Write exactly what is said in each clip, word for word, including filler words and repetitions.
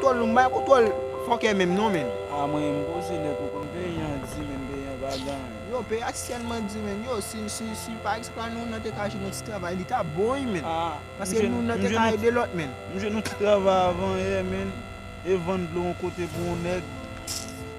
Kontwòl nou, m bay kontwòl fòkè menm non, menn. A, mwen, m poze nèt, ou konn peyi an di, menn, peyi an pa gen anyen. Yo, peyi a tèlman di, menn. Yo, si, si, si, pa egzanp, la, nou nan te ka jwenn yon ti travay, li ta bon, wi, menn. A, paske nou nan te ka ede lòt, menn. M jwenn yon ti travay avan yè, menn. E vann dlo yon kote pou yon nèg.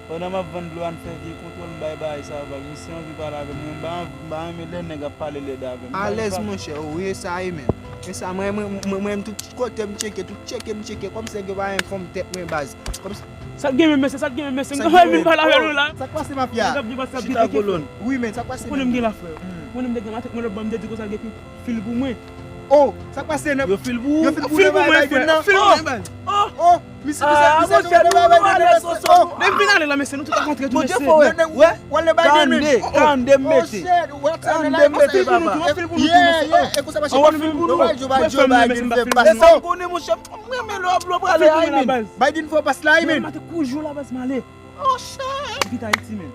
Pandan m ap vann dlo a, n fè vye kontwòl, m bay bagay sa vag. Misye anvi pale avè m, mwen m pa anvi, m pa renmen lè nèg ap pale lèd avè m. Alèz, monchè, wi, e sa ye menm. E sa, mwen, mwen, mwen, mwen, tout kote m tcheke, tout tcheke m tcheke, kòmsi nèg yo pa janm fè m tèt mwen baz. Kòmsi... Sa k gen menm, mesye, sa k gen menm, mesye? Sa k gen menm? Vin pale avè nou la. Sa k pase, mafya? Chita kolòn. Wi, men, sa k pase menm? Ou konnen m gen la, frè. Ou konnen m te gen matant mwen lòt bò, m te di konsa l gen fil pou mwen. Oh, sa k pase, nèg? Yo fil pou ou? Yo fil pou mwen, frè. Yo fil pou mwen, frè. Oh, oh, misye, misye, misye, misye, misye. Men vin ale la, mesye, nou tout ap antre tou, mesye. Bondye fò, wè. Wè, wè le Biden, men. Karannde, karannde m mete. Karannde m mete, papa. Yo fil pou nou tou, mesye. Yo fil pou nou tou, mesye. Yo fil pou nou. Yo fil pou nou. E sa w konnen, monchè, m renmen lè w ap prale a, men. Biden fò pas la, men. M te kouri jou la, baz, m ale. Oh, shit. M kite Ayiti, men.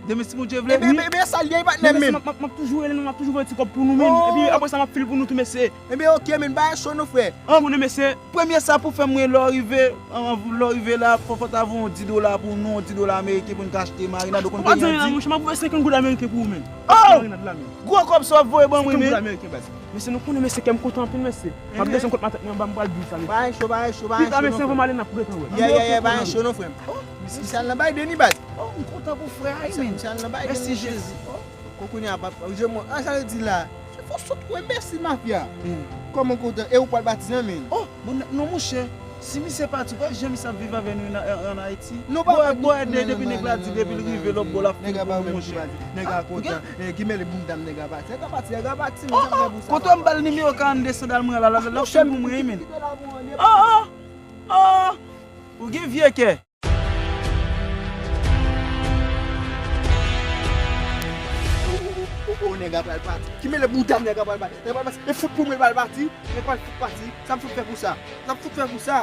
Demen, si Bondye vle. Ebyen, ebyen, ebyen, sa l ye, patnè m, men. M ap, m ap, m ap toujou rele nou, m ap toujou voye ti kòb pou nou, men. Epi apre sa, m ap fil pou nou tou, mesye. Ebyen, oke, men, bagay cho, non, frè. Ou konnen, mesye. Premye sa pou fè mwen, lè w rive, an, lè w rive la, fò, fò ta voye yon dis dola pou nou, yon dis dola ameriken pou n ka achte marinad, ou konn peyi an di. Monchè, m ap voye senkant goud ameriken pou ou, men. Oh! Marinad la, men. Gwo kòb sa w ap voye ban mwen, men. Senkant goud ameriken, baz. Mesye, nou konnen, mesye, kè m kontan anpil, mesye. M ap desann kot matant mwen anba, m pral di w sa, mesye. Bagay cho, bagay cho, bagay cho, non, frè. Pita, mesye, anvan m ale, n ap gentan wè. Yeah, yeah, yeah, bagay cho, non, frè. Oh, misye al nan Biden, wi, baz. Oh, m kontan pou frè a, men. Misye al nan Biden, monchè. Mèsi, Jezi. Oh, kounye a, papa, je mwen, a, sa vle di la. Se fò sot, wè, mèsi, mafya. Kòman kontan? E ou pral batize, men? Oh, bon, non, monchè. Si misye pati, ou wè jan misye ap viv avè nou an, an, an Ayiti? Non, pa vre. Bò, bò, depi nèg la di, depi l rive lòt bò, l ap fil pou ou, monchè. Nèg a kontan. Eh, ki mele bounda m, nèg a pati. Nèg a pati, nèg a pati, men sa m fè pou sa. Kote m ba l nimewo karannde sandal mwen la, la, la, l ap fil pou mwen, men. Oh, oh, oh. Ou gen vye kè. Oh, oh, oh, oh, nèg a pral pati. Ki mele bounda m, nèg a pral pati. Nèg a pral pati. E fout pou mwen, l pral pati. Nèg pral fout pati. Sa m fout fè pou sa? Sa m fout fè pou sa?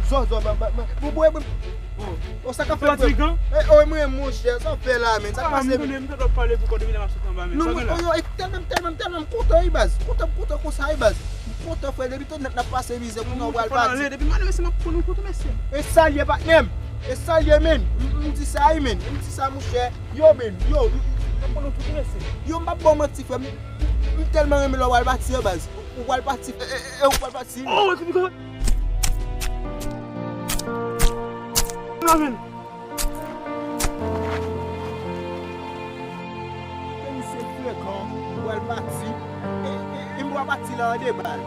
Zòzò, ban, ban, ban. Bon, bon, bon. Oh, oh, sa k ap fèt, frè? Fatigan? Eh, oh, mwen, monchè, sa w fè la, men? Sa k pase, men? Ah, m konnen, m ta dwe pale pou kò depi lè m ap sot anba, men. Non, sa gen la? Oh, yo, e tèlman, tèlman, tèlman m kontan, wi, baz. Kontan, m kontan konsa, wi, baz. M kontan, frè, depi tout nèt n ap pase mizè, kounye a w pral pati. Depi m ale, mesye, m ap pran nou kout, mesye. E sa l ye, patnè m. E sa l ye, men. M, m di sa, wi, men. M di sa, monchè. Yo, men. Yo, yo, m ap pran nou kout, mesye. Yo, m p ap ba w manti, frè. M, m, m tèlman renmen lè w pral pati, baz. Ou pral pati, e, e, e, ou pral pati. Oh, epi kon... Amen. Misye frekan, ou pral pati. E, e, e m pral pati la de baz.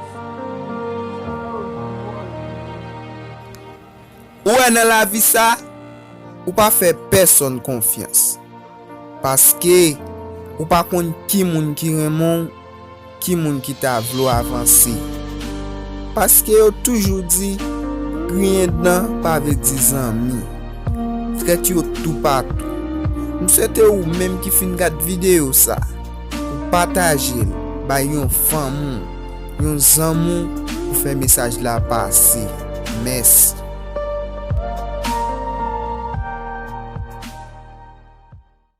Ou wè nan lavi sa, ou pa fè pèsonn konfyans. Paske ou pa konn ki moun ki renmen w, ki moun ki ta vle w avanse. Paske yo toujou di, griyen dan pa vle di zanmi. Trèt yo toupatou. M swete ou menm ki fin gad videyo sa, ou pataje l, bay yon fanmi w, yon zanmi w pou fè mesaj la pase. Mèsi.